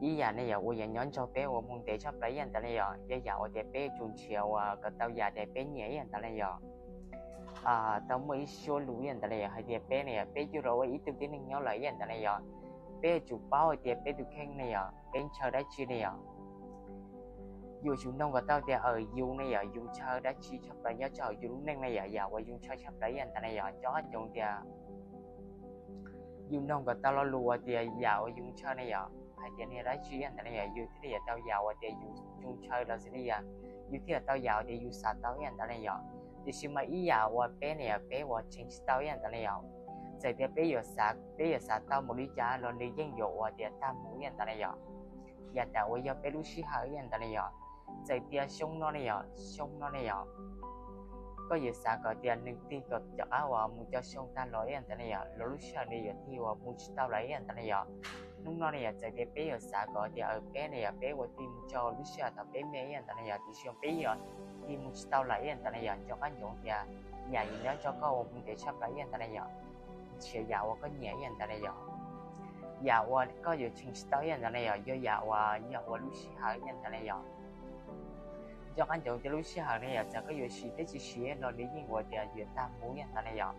ib yam ne yom uas yog nyob nrog peb uas mus ntev tshaj plaws ib yam ntawd ne yom, yog yam uas tias peb yuav tsum nrhiav uas kom tau yam tias peb nyiam ib yam ntawd ne yom. Tau muaj ib suab lus ib yam ntawd ne yom hais tias peb ne yom, peb yuav los ua ib tug tib neeg nyob lawm ib yam ntawd ne yom, peb yuav tsum paub hais tias peb tus kheej ne yom peb ntshaw dab tsi ne yom. Yuav tsum nug kom tau tias aws yus ne yom yus ntshaw dab tsi tshaj plaws nyob rau hauv yus lub neej ne yom, yam uas yus ntshaw tshaj plaws ib yam ntawd ne yom, nco qab ntsoov tias yus nug kom tau lo lus uas tias yam uas yus ntshaw ne yom hais tias niag dab tsi ib yam ntawd ne yom, yus thiaj li yuav tau yam uas tias yus ntshaw los xij li yom, yus thiaj yuav tau yam uas tias yus xav tau ib yam ntawd ne yom. Tiam sis mas ib yam uas peb ne yom peb uas cheem tsis tau ib yam ntawd ne yom, txawm tias peb yuav xav, peb yuav xav tau npaum li cas los nws yeej yuav ua tias tag mus ib yam ntawd ne yom. Yam ntawd uas yog peb lub sij hawm ib yam ntawd ne yom. Txawm tias xyoo no ne yom, xyoo no ne yom, koj yuav xav kom tias nws tig kom cov qab uas mus cov xyoo tag los ib yam ntawd ne yom, los lub sij hawm nws yuav tig uas mus tsis tau lawm ib yam ntawd ne yom. Hnub no ne yom txawm tias peb yuav xav kom tias peb ne yom peb ua tig mus rau lub sij hawm thaum peb me ib yam ntawd ne yom, tiam sis peb yuav tig mus tsis tau lawm ib yam ntawd ne yom, nco qab ntsoov tias yam uas nyob rau koj uas mus ntev tshaj plaws ib yam ntawd ne yom, nrhiav yam uas koj nyiam ib yam ntawd ne yom. Yam uas koj yuav cheem tsis tau ib yam ntawd ne yom, yog yam uas yog ua lub sij hawm ib yam ntawd ne yom. Nco qab ntsoov tias lub sij hawm ne yom txawm koj yuav siv thiab tsis siv los nws yeej ua tias yuav tag mus ib yam ntawd ne yom.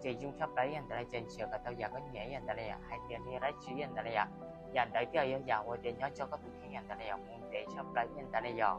Ces zoo tshaj plaws ib yam ntawd ne ces nrhiav kom tau yam koj nyiam ib yam ntawd ne yom, hais tias niag dab tsi ib yam ntawd ne yom. Yam ntawd thiaj yog yam uas tias nyob rau koj tus kheej ib yam ntawd ne yom, mus ntev tshaj plaws ib yam ntawd ne yom.